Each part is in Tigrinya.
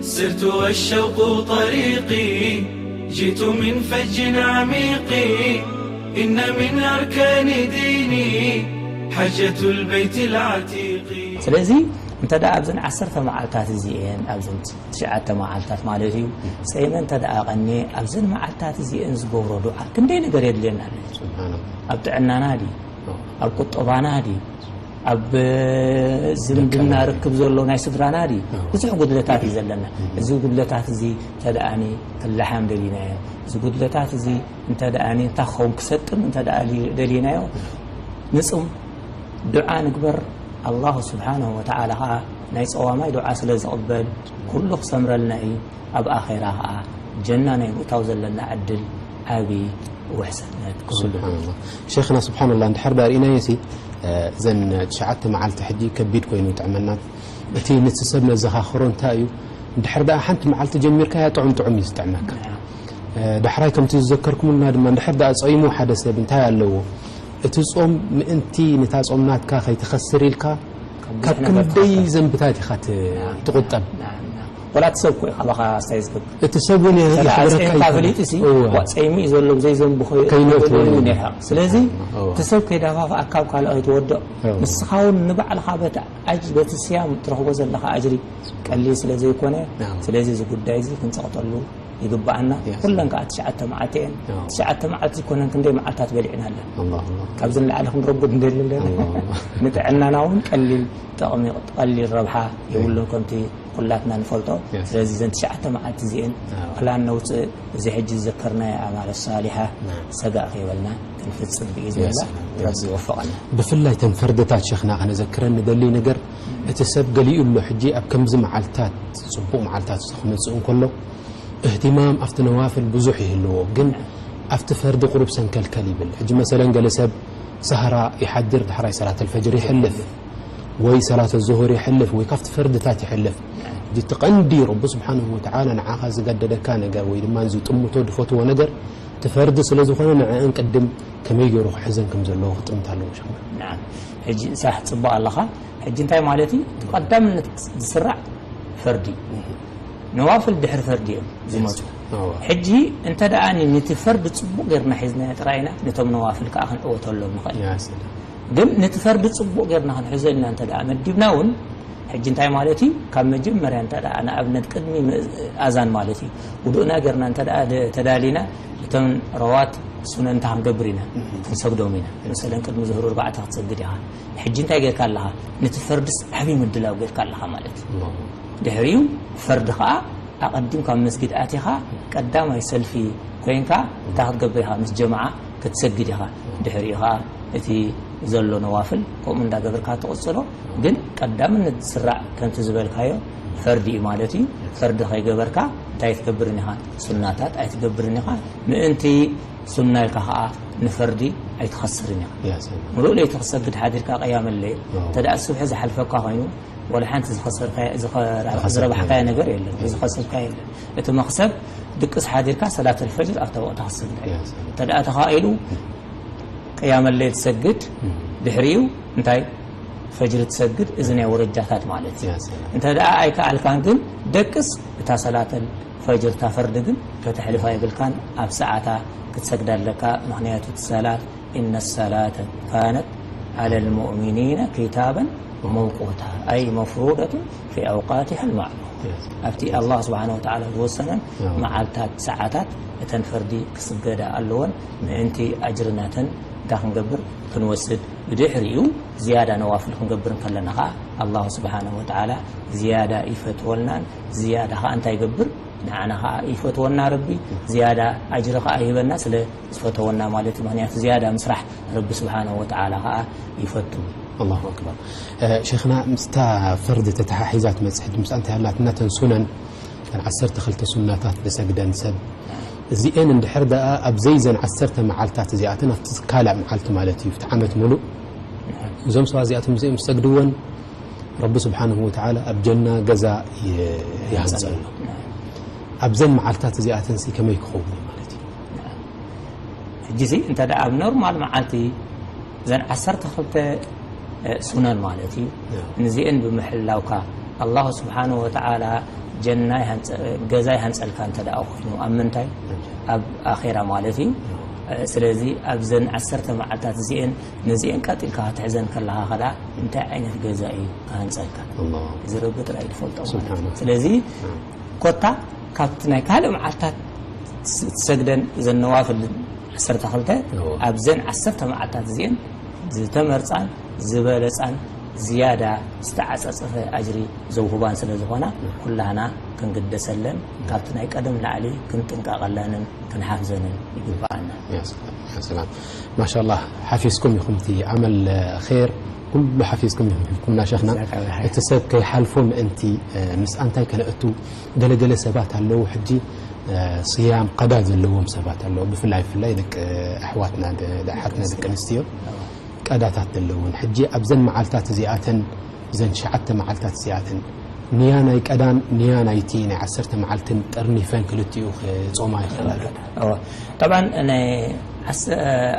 سرت والشوق طريقي، جئت من فج عميق، إن من أركان ديني حجة البيت العتيق. ስለዚ እንተ ደኣ ኣብዘን ዓሰርተ መዓልታት እዚኤን፣ ኣብዘን ትሽዓተ መዓልታት ማለት እዩ፣ ጸይመ እንተ ደኣ ቀንየ፣ ኣብዘን መዓልታት እዚኤን ዝገብሮ ዱዓ ክንደይ ነገር የድልየና ኣሎ። ስብሓንላህ። ኣብ ጥዕናና ድዩ? ኣብ ቁጠባና ድዩ? ኣብ ዝምድና ርክብ ዘሎ ናይ ስድራና ድዩ? ብዙሕ ጉድለታት እዩ ዘለና። እዚ ጉድለታት እዚ እንተ ደኣኒ ክለሓም ደሊናዮ፣ እዚ ጉድለታት እዚ እንተ ደኣኒ እንታይ ክኸውን ክሰጥም እንተ ደኣ ደሊናዮ፣ ንጹም፣ ዱዓ ንግበር። ኣላሁ ስብሓንሁ ወተዓላ ኸዓ ናይ ጸዋማይ ዱዓ ስለ ዝቕበል፣ ኩሉ ክሰምረልና እዩ። ኣብ ኣኼራ ኸዓ ጀና ናይ ምእታው ዘለና ዕድል ዓቢ ውሕሰነት ክህሉ። ስብሓንላህ። ሸይኽና፣ ስብሓንላህ፣ እንድሕር ዳ ርኢናዮ ሲ፣ እ፣ እዘን ትሽዓተ መዓልቲ ሕጂ ከቢድ ኮይኑ ይጥዕመና። እቲ ንቲ ሰብ ነዘኻኽሮ እንታይ እዩ? እንድሕር ደኣ ሓንቲ መዓልቲ ጀሚርካያ ጥዑም ጥዑም እዩ ዝጥዕመካ። እ፣ ዳሕራይ ከምቲ ዝዘከርኩምልና ድማ እንድሕር ደኣ ጸይሙ ሓደ ሰብ እንታይ ኣለዎ? እቲ ጾም ምእንቲ ነታ ጾም ናትካ ከይትኸስር ኢልካ ካብ ብዙሕ ነገር ክንደይ ትኸስር። ዘንብታት ኢኻ ት-፣ ናም፣ ትቑጠብ። ናም፣ ናም። ወላ እቲ ሰብ እኮ እዩ ካባኻ ኣስታይ ዝገብር። እቲ ሰብ እውን የ-፣ እንተ ደኣ የኽብረካ ጸይምካ ይኽእል። ፈሊጡ ሲ፣ እወ። ዋ፣ ጸይሙ እዩ ዘሎ፣ ብዘይ ዘንቡ ከይ-፣ ከይነእትዎ ከይነእትዎ እዩ። እዩ። ስለዚ እወ። እቲ ሰብ ከይዳፋፍኣካ ካብ ካልእ ኣይትወድቕ። እወ። ንስኻ እውን ንባዕልኻ በቲ ኣጅ-፣ በቲ ስያም ትረኽቦ ዘለኻ ኣጅሪ ቀሊል ስለ ዘይኮነ፣ ናም። ስለዚ እዚ ጉዳይ እዚ ክንጸቕጠሉ ይግብኣና። ያ ኩለን ሰላም። ከኣ ትሽዓተ መዓልቲ እየን። ያ። ትሽዓተ መዓልቲ ይኮነን ክንደይ መዓልታት በሊዕና ኣለና። ኣላሁ ኣክበር። ካብዚ ንላዕሊ ክንረጉድ እንደሊ ኣለና። ኣላሁ ኣክበር። ንጥዕናና እውን ቀሊል ጠቕሚ፣ ቀሊል ረብሓ የብሉን፣ ያ። ከምቲ ኩላትና ንፈልጦ። ያ። ስለዚ እዘን ትሽዓተ መዓልቲ እዚኤን ያ። ፕላን ነውፅእ። እዚ ሕጂ ዝዘከርናዮ ኣዕማል ሳሊሓ ያ። ሰጋእ ከይበልና ክንፍፅም ብኢዝንላ ያ ሰላም። ያ ረቢ ሰላም። ይወፈቐና። ብፍላይ ተን ፈርድታት ሸኽና ከነዘክረን ንደሊ ነገር፣ እቲ ሰብ ገሊኡ ኣሎ ሕጂ ኣብ ከምዚ መዓልታት፣ ፅቡቕ መዓልታት ክመፅእ እንከሎ፣ እህትማም ኣብቲ ነዋፍል ብዙሕ ይህልዎ፣ ግን ኣብቲ ፈርዲ ቁሩብ ሰንከልከል ይብል። ሕጂ መሰለን ገለ ሰብ ሰህራ ይሓድር፣ ዳሕራይ ሰላት ኣልፈጅር ይሕልፍ፣ ወይ ሰላት ዙሁር ይሕልፍ፣ ወይ ካብቲ ፈርድታት ይሕልፍ። ሕጂ እቲ ቀንዲ ረቢ ስብሓንሁ ወተዓላ ንዓኻ ዝገደደካ ነገር ወይ ድማ ዝጥምቶ ዝፈትዎ ነገር እቲ ፈርዲ ስለ ዝኾነ ንዕአን ቅድም ከመይ ገይሩ ክሕዘን ከም ዘለዎ ክጥምት ኣለዎ ሸኽና። ናም። ሕጂ ሳሕ ጽቡቕ ኣለኻ። ሕጂ እንታይ ማለት እዩ? እቲ ቀዳምነት ዝስራዕ ፈርዲ እዩ። ነዋፍል ድሕሪ ፈርዲ እዮም ዝመጹ። እወ። ሕጂ እንተ ደኣ ኒ-፣ ነቲ ፈርዲ ጽቡቕ ጌርና ሒዝናዮ ጥራይ ኢና፣ ነቶም ነዋፍል ከኣ ክንዕወተሎም ንኽእል። ያ ሰላም። ግን ነቲ ፈርዲ ጽቡቕ ጌርና ክንሕዞ ኢልና እንተ ደኣ መዲብና እውን፣ ሕጂ እንታይ ማለት እዩ? ካብ መጀመርያ እንተ ደኣ ንኣብነት ቅድሚ ም-፣ ኣዛን ማለት እዩ፣ ውዱእና ጌርና እንተ ደኣ ደ-፣ ተዳሊና፣ እቶም ረዋት ሱነንታ ክንገብር ኢና፣ ክንሰግዶም ኢና። መሰለን ቅድሚ ዙሁር ኣርባዕተ ክትሰግድ ኢኻ። ሕጂ እንታይ ጌርካ ኣለኻ? ነቲ ፈርድስ ዓብዪ ምድላው ጌርካ ኣለኻ ማለት እዩ። ኣላሁ። ድሕሪኡ ፈርዲ ኸኣ ኣቐዲምካ ኣብ መስጊድ ኣቲኻ ቀዳማይ ሰልፊ ኮይንካ እንታይ ክትገብር ኢኻ? ምስ ጀማዓ ክትሰግድ ኢኻ። ድሕሪኡ ኸኣ እቲ ዘሎ ነዋፍል ከምኡ እንዳገበርካ ትቕጽሎ። ግን ቀዳምነት ዝስራዕ ከምቲ ዝበልካዮ ፈርዲ እዩ ማለት እዩ። ፈርዲ ከይገበርካ እንታይ ትገብርን ኢኻ? ሱናታት ኣይትገብርን ኢኻ። ምእንቲ ሱና ኢልካ ኸኣ ንፈርዲ ኣይትኸስርን ኢኻ። ያ ሰላም። ምሉእ ለይቲ ክሰግድ ሓዲርካ ቅያመ ለይል፣ ኣዎ። እንተ ደኣ ስብሒ ዝሓልፈካ ኮይኑ፣ ወላ ሓንቲ ዝኸሰርካዮ፣ ዝኸ-፣ ዝኸሰርካዮ። ዝረባሕካዮ ነገር የለን፣ ዝኸሰብካዮ የለን። እቲ መኽሰብ ድቅስ ሓዲርካ ሰላት ኣልፈጅር ኣብታ ወቕታ ክትሰግዳ እዩ። ያ ሰላም። እንተ ደኣ ተኻኢሉ ቅያመ ለይል ትሰግድ፣ እም። ድሕሪኡ እንታይ? ፈጅሪ ትሰግድ፣ እዚ ናይ ወረጃታት ማለት እዩ። ያ ሰላም። እንተ ደኣ ኣይከኣልካን ግን ደቅስ እታ ሰላት ኣልፈጅር እታ ፈርዲ ግን ከተሕልፋ የብልካን፣ ኣብ ሰዓታ ክትሰግዳ ኣለካ። ምኽንያቱ እቲ ሰላት إن الصلاة كانت على المؤمنين كتابا موقوتا، أي مفروضة في أوقاتها المعلومة። ኣብቲ ኣላህ ስብሓነ ወተዓላ ዝወሰነን ኣዎ። መዓልታት፣ ሰዓታት እተን ፈርዲ ክስገዳ ኣለወን። ምእንቲ ኣጅሪ ናተን እንታይ ክንገብር? ክንወስድ። ብድሕሪኡ ዝያዳ ነዋፍል ክንገብር እንከለና ኸዓ ኣላህ ስብሓነ ወተዓላ ዝያዳ ይፈትወልናን ዝያዳ ኸዓ እንታይ ይገብር? ንዓና ኸዓ ይፈትወና ረቢ፣ ዝያዳ ኣጅሪ ኸዓ ይህበና። ስለ ዝፈተወና ማለት እዩ። ምኽንያቱ ዝያዳ ምስራሕ ረቢ ስብሓነሁ ወተዓላ ኸዓ ይፈቱ። ኣላሁ ኣክበር። እ፣ ሸይኽና፣ ምስታ ፈርዲ ተተሓሒዛ ትመጽእ ሕጂ፣ ምስኣ እንታይ ኣላትና? እተን ሱነን፣ እተን ዓሰርተ ክልተ ሱናታት ዝሰግደን ሰብ፣ እዚኤን እንድሕር ደኣ ኣብ ዘይዘን ዓሰርተ መዓልታት እዚኣተን፣ ኣብቲ ካልእ መዓልቲ ማለት እዩ፣ ኣብቲ ዓመት ሙሉእ፣ እዞም ሰባት እዚኣቶም እዚኦም ዝሰግድወን፣ ረቢ ስብሓንሁ ወተዓላ ኣብ ጀና ገዛ ይ-፣ ይሃንጸሉ። ኣብዘን መዓልታት እዚኣተንሲ ከመይ ክኸውን እዩ ማለት እዩ? ሕጂሲ እንተ ደኣ ኣብ ኖርማል መዓልቲ እዘን ዓሰርተ ክልተ ሱነን ማለት እዩ። ያ። ንዚአን ብምሕላውካ ኣላሁ ስብሓንሁ ወተዓላ ጀና ይሃንጸ-፣ ገዛ ይሃንጸልካ እንተ ደኣ ኮይኑ፣ ኣብ ምንታይ? ኣብ ኣኼራ ማለት እዩ። ስለዚ ኣብዘን ዓሰርተ መዓልታት እዚኤን፣ ነዚኤን ቀጢልካ ክትሕዘን ከለኻ ከኣ እንታይ ዓይነት ገዛ እዩ ክሃንጸልካ? ኣላሁ። እዚ ረቢ ጥራይ እዩ ዝፈልጦ ማለት እዩ። ስብሓን። ስለዚ ናም። ኮታ ካብቲ ናይ ካልእ መዓልታት ስ-፣ ትሰግደን እዘን ነዋፍል ዓሰርተ ክልተ፣ እዎ። ኣብዘን ዓሰርተ መዓልታት እዚኤን ዝተመርጻን ዝበለጻን ዝያዳ ዝተዓጸጸፈ ኣጅሪ ዘውህባን ስለ ዝኾና፣ ኩላህና ክንግደሰለን፣ ካብቲ ናይ ቀደም ላዕሊ ክንጥንቀቐለንን ክንሓፍዘንን ይግብኣና። ያ ሰላም፣ ያ ሰላም። ማሻላህ፣ ሓፊዝኩም ኢኹም እቲ ዓመል ኼር፣ ኩሉ ሓፊዝኩም ኢኹም ሒዝኩምና ሸኽና። ጀዛከላህ ኸይር። እቲ ሰብ ከይሓልፎ ምእንቲ፣ እ፣ ምስኣ እንታይ ከነእቱ፣ ገለገለ ሰባት ኣለዉ ሕጂ፣ እ፣ ስያም ቀዳ ዘለዎም ሰባት ኣለዉ። ብፍላይ፣ ብፍላይ ደቂ ኣሕዋትና፣ ደ-፣ ኣሓትና ደቂ ኣንስትዮ። ቀዳታት ዘለውን። ሕጂ ኣብዘን መዓልታት እዚኣተን፣ እዘን ትሽዓተ መዓልታት እዚኣተን፣ ንያ ናይ ቀዳን ንያ ናይቲ ናይ ዓሰርተ መዓልትን ጠርኒፈን ክልቲኡ ክጾማ ይኽእላ ዶ? እወ። ጠብዓን ናይ ዓስ-፣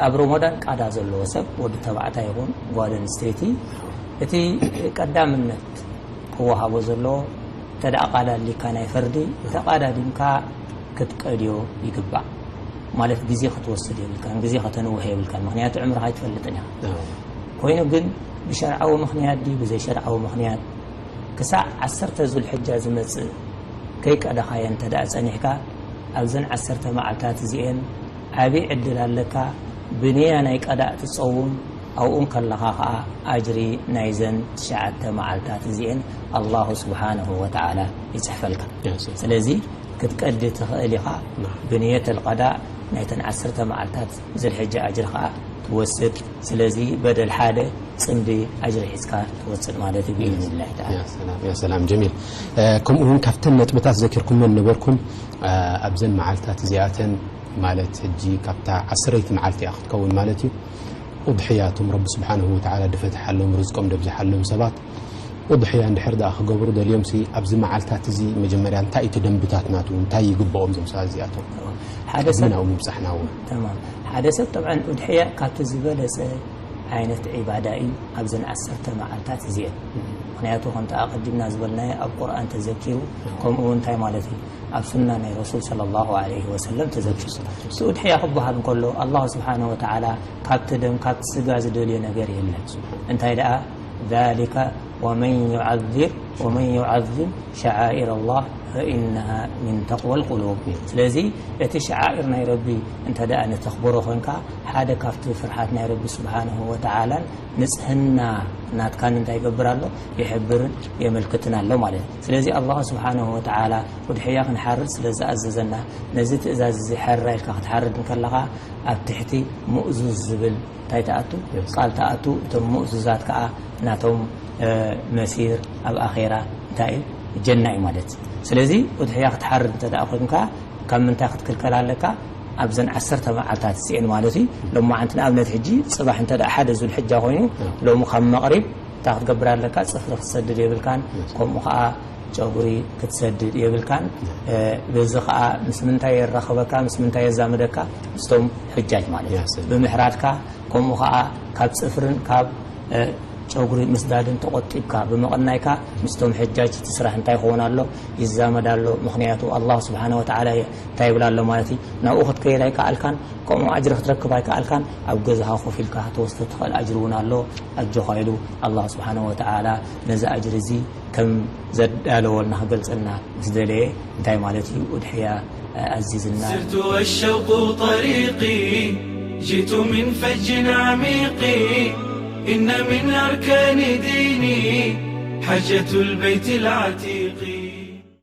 ኣብ ሮሞዳን ቃዳ ዘለዎ ሰብ፣ ወዲ ተባዕታይ ይኹን ጓል ኣንስተይቲ፣ እቲ ቀዳምነት ክወሃቦ ዘለዎ፣ እንተ ደኣ ቃዳ ኣሊካ ናይ ፈርዲ፣ ተቓዳዲምካ ክትቀድዮ ይግባእ። ማለት ግዜ ክትወስድ የብልካን፣ ግዜ ከተንውሕ የብልካን። ምኽንያቱ ዕምርኻ ኣይትፈልጥን ኢኻ። ኣዎ። ኮይኑ ግን ብሸርዓዊ ምኽንያት ድዩ ብዘይሸርዓዊ ምኽንያት ክሳዕ ዓሰርተ ዙልሕጃ ዝመጽእ ከይቀደኻዮ እንተ ደኣ ጸኒሕካ፣ ኣብዘን ዓሰርተ መዓልታት እዚኤን ዓቢ ዕድል ኣለካ። ብንያ ናይ ቀዳእ ትጸውም፣ ኣብኡ እንከለኻ ኸኣ ኣጅሪ ናይዘን ትሽዓተ መዓልታት እዚኤን ኣላሁ ስብሓነሁ ወተዓላ ይጽሕፈልካ። ያ ሰላም። ስለዚ ክትቀዲ ትኽእል ኢኻ። ናም። ብንየት ኣልቀዳእ ናይተን ዓሰርተ መዓልታት ዝልሕጃ ኣጅሪ ኸኣ ትወስድ። ስለዚ በደል ሓደ ጽምዲ ኣጅሪ ሒዝካ ትወጽእ ማለት እዩ ብኢዝኒላሂ ተዓላ። ያ ሰላም፣ ያ ሰላም፣ ጀሚል። እ፣ ከምኡ እውን ካብተን ነጥብታት ዘኪርኩመን ነበርኩም፣ እ፣ ኣብዘን መዓልታት እዚኣተን ማለት ሕጂ ካብታ ዓስረይቲ መዓልቲ እያ ክትከውን ማለት እዩ። ኡድሕያ፣ እቶም ረቢ ስብሓንሁ ወተዓላ ድፈትሓሎም፣ ርዝቆም ደብዝሓሎም ሰባት፣ ኡድሕያ እንድሕር ደኣ ክገብሩ ደልዮምሲ፣ ኣብዚ መዓልታት እዚ መጀመርያ እንታይ እዩ እቲ ደንብታት ናቱ? እንታይ ይግብኦም እዞም ሰባት እዚኣቶም? ሓደ ሰብ ቅድሚ ናብኡ ምብጻሕና እውን። ተማም። ሓደ ሰብ ጠብዓን ኡድሕያ ካብቲ ዝበለጸ ዓይነት ዒባዳ እዩ ኣብዘን ዓሰርተ መዓልታት እዚኤን። ምኽንያቱ ከምቲ ኣቐዲምና ዝበልናዮ ኣብ ቁርኣን ተዘኪሩ፣ ከምኡ እውን እንታይ ማለት እዩ? ኣብ ሱና ናይ ረሱል ሰለላሁ ዐለይሂ ወሰለም ተዘኪሩ። እቲ ኡድሕያ ክበሃል እንከሎ፣ ኣላሁ ስብሓነሁ ወተዓላ ካብቲ ደም፣ ካብቲ ስጋ ዝደልዮ ነገር የለን። እንታይ ደኣ፣ ዛሊከ ወመን ዩዓዚር፣ ወመን ዩዓዚም ሸዓኢር ኣላህ ፈኢነሃ ሚን ተቅወል ቁሉብ። ስለዚ እቲ ሸዓኢር ናይ ረቢ እንተ ደኣ ንተኽብሮ ኮንካ፣ ሓደ ካብቲ ፍርሓት ናይ ረቢ ስብሓነሁ ወተዓላን ንጽህና ናትካን እንታይ ይገብር ኣሎ? ይሕብርን የመልክትን ኣሎ ማለት እዩ። ስለዚ ኣላሁ ስብሓነሁ ወተዓላ ኡድሕያ ክንሓርድ ስለ ዝኣዘዘና፣ ነዚ ትእዛዝ እዚ ሕራ ኢልካ ክትሓርድ እንከለኻ፣ ኣብ ትሕቲ ምእዙዝ ዝብል እንታይ ትኣቱ? የስ። ቃል ትኣቱ። እቶም ምእዙዛት ከኣ ናቶም፣ እ፣ መሲር ኣብ ኣኼራ እንታይ እዩ? ጀና እዩ ማለት። ስለዚ ኡድሕያ ክትሓርድ እንተ ደኣ ኮንካ፣ ካብ ምንታይ ክትክልከል ኣለካ? ኣብዘን ዓሰርተ መዓልታት እዚኤን ማለት እዩ። ሎማዓንቲ ንኣብነት ሕጂ ጽባሕ እንተ ደኣ ሓደ ዙልሕጃ ኮይኑ፣ እ። ሎሚ ካብ መቕሪብ እንታይ ክትገብር ኣለካ? ጽፍሪ ክትሰድድ የብልካን። የስ። ከምኡ ከኣ ጨጉሪ ክትሰድድ የብልካን። እ፣ በዚ ከኣ ምስ ምንታይ የራኽበካ? ምስ ምንታይ የዛምደካ? ምስቶም ሑጃጅ ማለት እዩ። ያ ሰላም። ብምሕራድካ፣ ከምኡ ከኣ ካብ ጽፍርን ካብ፣ እ፣ ጨጉሪ ምስዳድን ተቖጢብካ ብምቕናይካ፣ ምስቶም ሑጃጅ እቲ ስራሕ እንታይ ይኸውን ኣሎ? ይዛመድ ኣሎ። ምኽንያቱ ኣላህ ስብሓነ ወተዓላ እንታይ ይብል ኣሎ ማለት እዩ? ናብኡ ክትከይድ ኣይከኣልካን፣ ከምኡ ኣጅሪ ክትረክብ ኣይከኣልካን፣ ኣብ ገዛኻ ኮፍ ኢልካ ክትወስዶ ትኽእል ኣጅሪ እውን ኣሎ። ኣጆኻ ኢሉ ኣላህ ስብሓነ ወተዓላ ነዚ ኣጅሪ እዚ ከም ዘዳለወልና ክገልጸልና ምስ ደለየ፣ እንታይ ማለት እዩ? ኡድሕያ ኣዚዝና። سرت والشوق طريقي، جئت من فج عميق، إن من أركان ديني حجة البيت العتيق.